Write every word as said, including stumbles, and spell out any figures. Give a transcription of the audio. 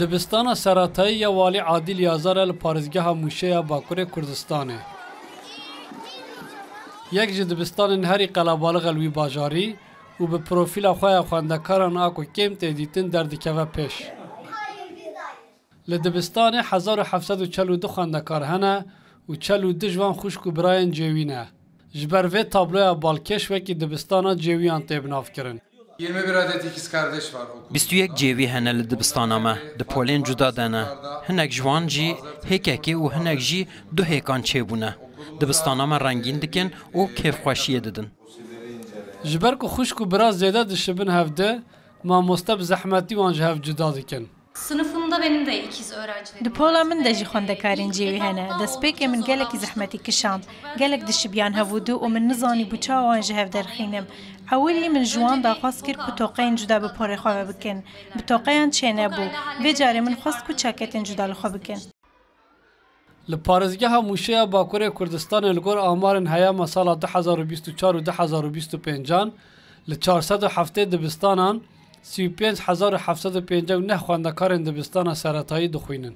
Dibistana seretayî ya Walî Adîl Yazar e li parêzgeha Mûşê ya Bakurê Kurdistanê. Yek ji dibistanên herî qelebalix e li wî bajarî û bi profîla xwe ya xwendekaran a ku kêm tê dîtin derdikeve pêş. Li dibistanê hezar û heft sed û çel û du xwendekar hene û çel û du ji wan xwişk û birayên cêwî ne. Ji ber vê tabloya balkêş wekî dibistana cêwiyan tê binavkirin. Yirmi bir adet ikiz kardeş var okulda. Bîst û yek cêwî hene li dibistana me. Di polên cuda de ne. Hinek ji wan jî hêkekê û hinek jî du hêkan çêbûne. Dibistana me rengîn dikin û kêfxweşiyê didin. Ji ber ku xwişk û bira zêde dişibin hevdi, mamoste bi zehmetî wan ji hev cuda dikin. Sınıfımda benim de ikiz öğrencilerim Di pola min de jî xwendekarên cêwî hene. Destpêkê min gelekî zehmetî kişand. Gelek dişibiyan hev û du û min nizanîbû çawa wan ji hev derxînim. Ewilî min ji wan daxwaz kir ku toqeyên cuda bi porê xwe ve bikin. Bi toqeyan çênebû. Vê carê min xwest ku çaketên cuda li xwe bikin. Li parêzgeha Mûşê ya Bakurê Kurdistanê li gor amarên heyama sala du hezar û bîst û çar û du hezar û bîst û pêncan li çar sed û heftê dibistanan sî û pênc hezar û heft sed û pêncî û neh xwendekarên dibistana seretayî dixwînin.